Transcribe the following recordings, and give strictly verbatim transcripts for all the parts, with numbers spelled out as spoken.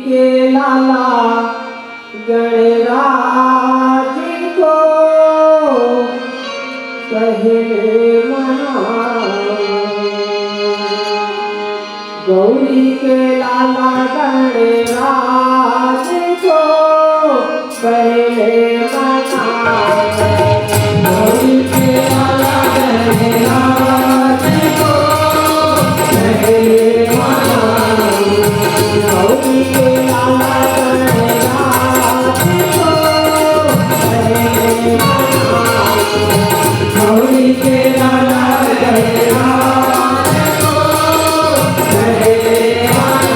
के लाला गणराज को पहले मनाओ। गौरी के लाला गणराज को पहले मनाओ। गौरी के लाला गणराज को पहले मनाओ। गौरी के लाला गणराज को पहले मनाओ। गौरी के लाला गणराज को पहले मनाओ।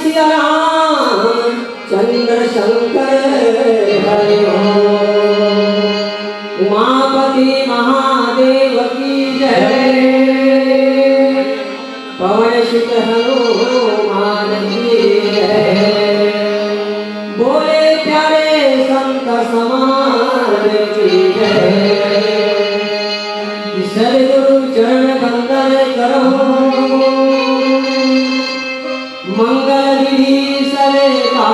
सिया राम चंद्र शंकर हरि ओम। उमापति महादेव की जय। पवन सुत हनुमान की जय। बोले प्यारे संत समाज की जय। सदगुरु चरण वंदन करो। मंगल विधि सलेका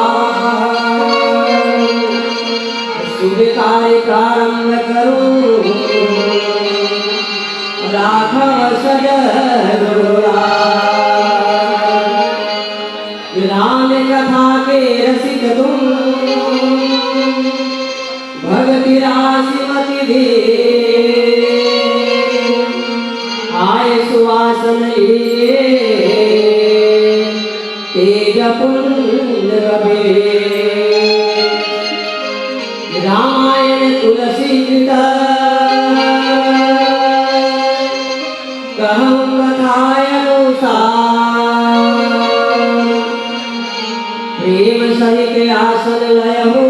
शुभ कार्य प्रारंभ करूं। राघव सजन राम कथा के रसिक तुम। भगति राशि मति दे आय सुवासन लिए। तेज पुंज रवि रामायण तुलसी कृत। कहूँ कथा अनुसार प्रेम सहित आसन लयहु।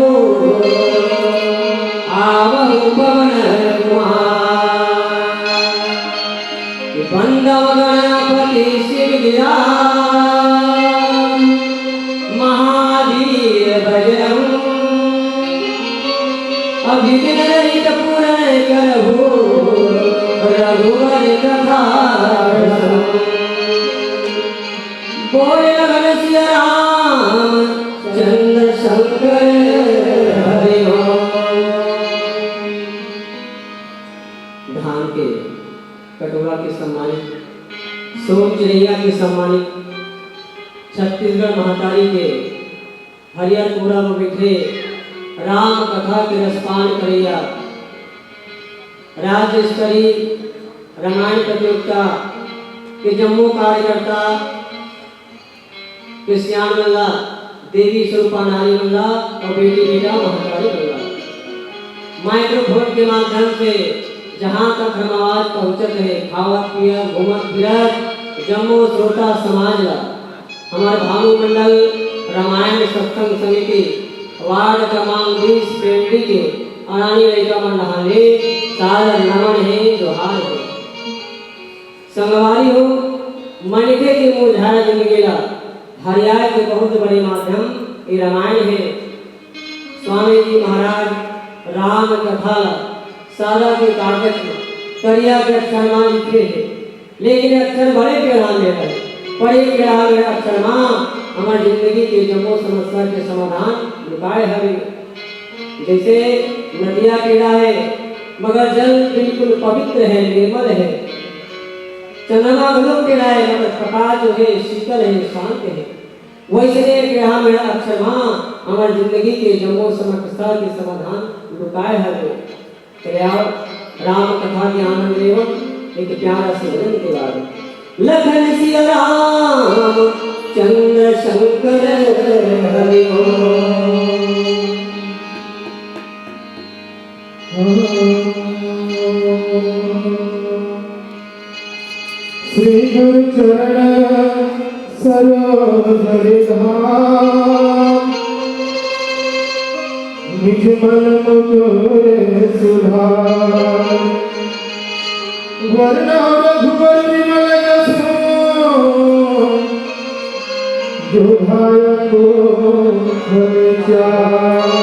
आवहु पवन कुमार। बंदव गणपति शिव गिरा महावीर बजरंग। अभी दिन रहित पूरण करहु रघुवर कथा प्रसंग। बोल लगन सिया राम चंद्र शंकर हरि ओम। धान के कटोरा के सम्मानित, सोन चिड़ैया के सम्मानित, छत्तीसगढ़ महतारी के हरियर कोरा में बैठे राम कथा के रसपान करैया, राज्य स्तरीय रामायण प्रतियोगिता के जम्मो कार्यकर्ता के सियान मन ला, देवी स्वरूपा नारी मन ला अउ बेटी बेटा महतारी मन ला माइक्रोफोन के माध्यम से जहाँ तक हमर आवाज पहुँचत हे, खावत पियत, घूमत फिरत जम्मो श्रोता समाज ला, हमर भानु मंडल रामायण सत्संग समिति वार्ड क्रमांक बीस पेंडी के अड़ानी लइका मन डहार ले सादर नमन हे, जोहार हे। संगवारी हो, मनखे के मुरझाए जिंदगी ला हरियाए के बहुत बड़े माध्यम ये रामायण हे। स्वामी जी महाराज राम कथा ला सादा के कागज में करिया के अक्षर मा लिखे हे, लेकिन अक्षर बड़े टेढ़ा में हे, पर ये टेढ़ा में अक्षर मा हमर जिंदगी के जम्मो समस्या के समाधान लुकाए हवे। जैसे नदिया टेढ़ा हे, मगर जल बिल्कुल पवित्र हे, निर्मल हे। चंद्रमा घलो टेढ़ा हे, मगर प्रकाश जो हे, शीतल हे, शांत हे। वैसने टेढ़ा मेढ़ा अक्षर मा हमर जिंदगी के जम्मो समस्या के समाधान लुकाए हवे। चले आओ, राम कथा के आनंद लेवो, एक प्यारा से भजन के बाद। लखन सिया राम चंद्र शंकर हरि ओम। श्री गुरु चरण सरोज हरि धाम, निज मन मुकुर सुधार। वरनउँ रघुबर विमल जसु, जो ध्यान को फल चार।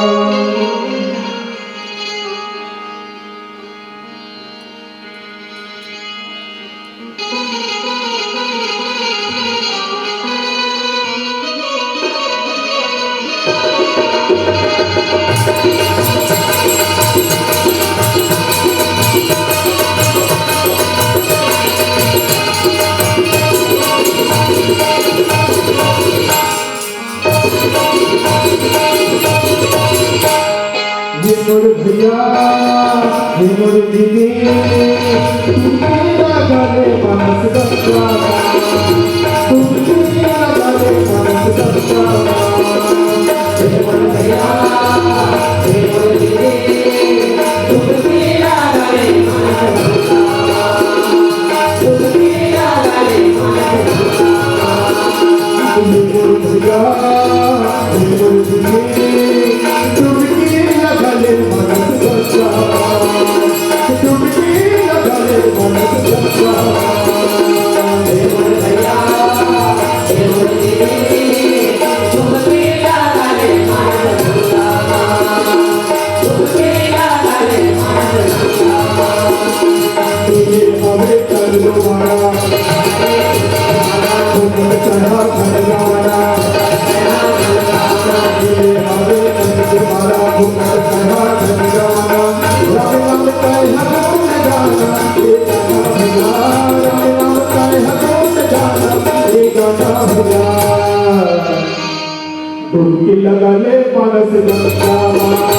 ये मोर भैया, ये मोर दीदी, तुमके लगा ले मानस बच्चा, तुमके लगा ले मानस बच्चा। ये मोर भैया, ये मोर दीदी, तुमके लगा ले मानस बच्चा, तुमके लगा ले मानस बच्चा। ये मोर भैया, डुबकी लगा ले मानस गंगा मा।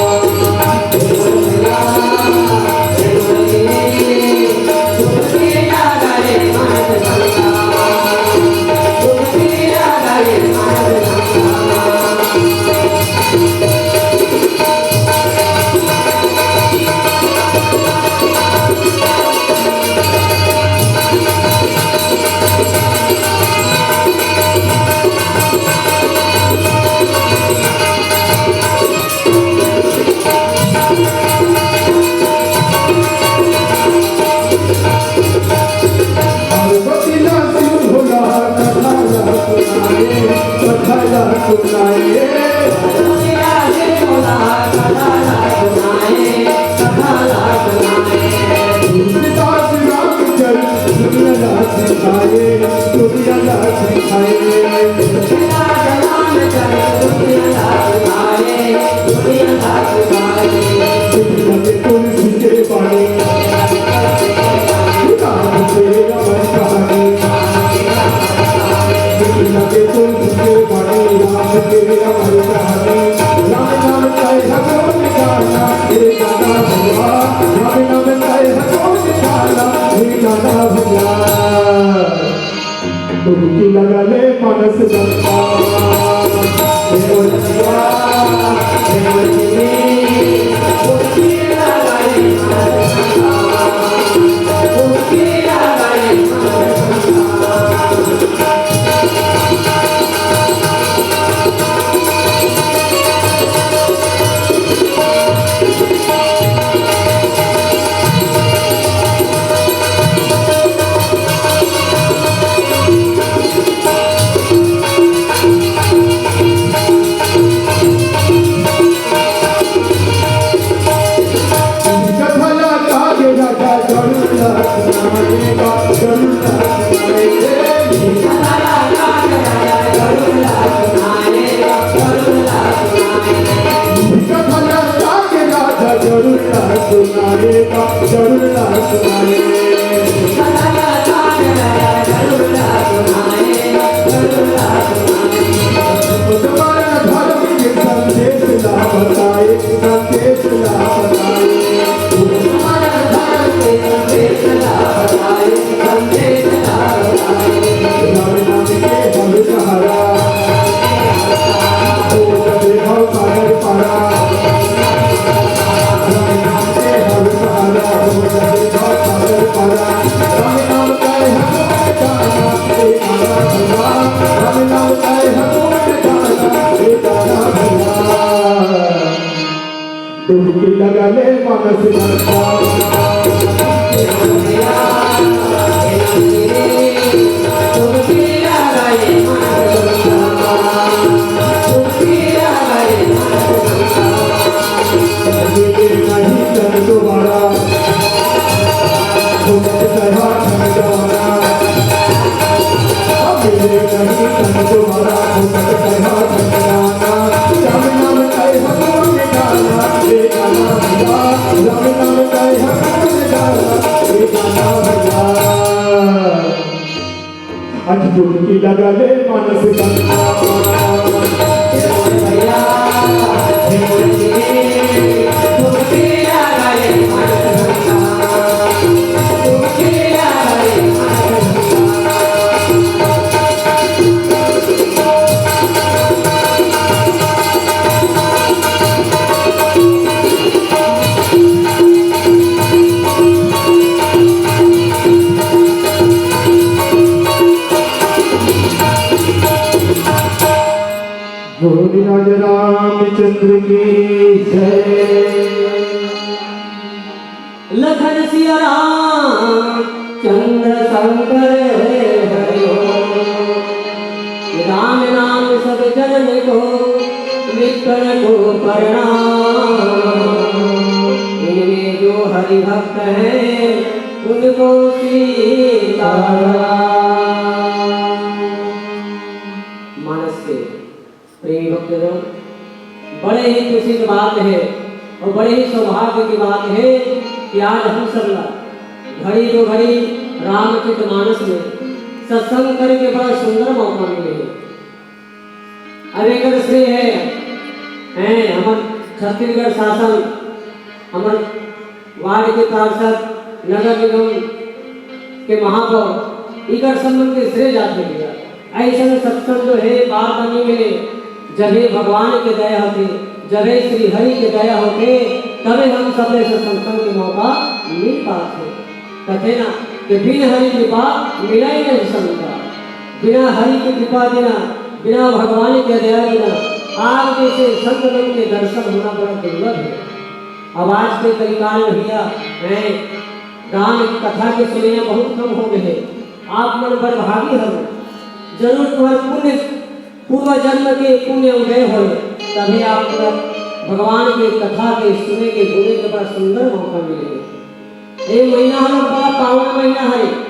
डुबकी लगा ले मानस गंगा। डुबकी लगा ले मानस गंगा। आज डुबकी लगा ले मानस गंगा। बोल राजा रामचंद्र की जय। लखन सिया राम चंद्र शंकर हरि हरि हो। राम नाम सब जनन को, विकल को प्रणाम। इनमें जो हरि भक्त है, उनको सीताराम। मानस के प्रेमी भक्तजन, बड़े ही खुशी की बात है और बड़े ही सौभाग्य की बात है कि आज हम सब ला घड़ी दो घड़ी रामचरित मानस में सत्संग करे के बड़ा सुंदर मौका मिले है। अब एकर श्रेय है, हैं, हमर छत्तीसगढ़ शासन, हमर वार्ड के पार्षद, नगर निगम के महापौर, इकर सब मन के श्रेय जाथे भैया। अइसन सत्संग जो हे बार बार नहीं मिले, जबे भगवान के दया होथे, जबे श्री हरि के दया होथे, तबे हम सब ला सत्संग के मौका मिल पाथे। कथे ना कि बिन हरि कृपा मिलय नहीं संत। बिना हरि के कृपा बिना, बिना भगवान के दया बिना, आप जैसे संत मन के दर्शन होना बड़ा दुर्लभ है। अब आज के कलिकाल में भैया, हैं, दान कथा के सुनइया बहुत कम हो गए हैं। आप मन बड़भागी हव, जरूर तुम्हारे पुण्य, पूर्व जन्म के पुण्य उदय होय, तभी आप तुरंत भगवान के कथा के सुने के, गुने के बड़ा सुंदर मौका मिले। ये महीना हमर बड़ा पावन महीना है।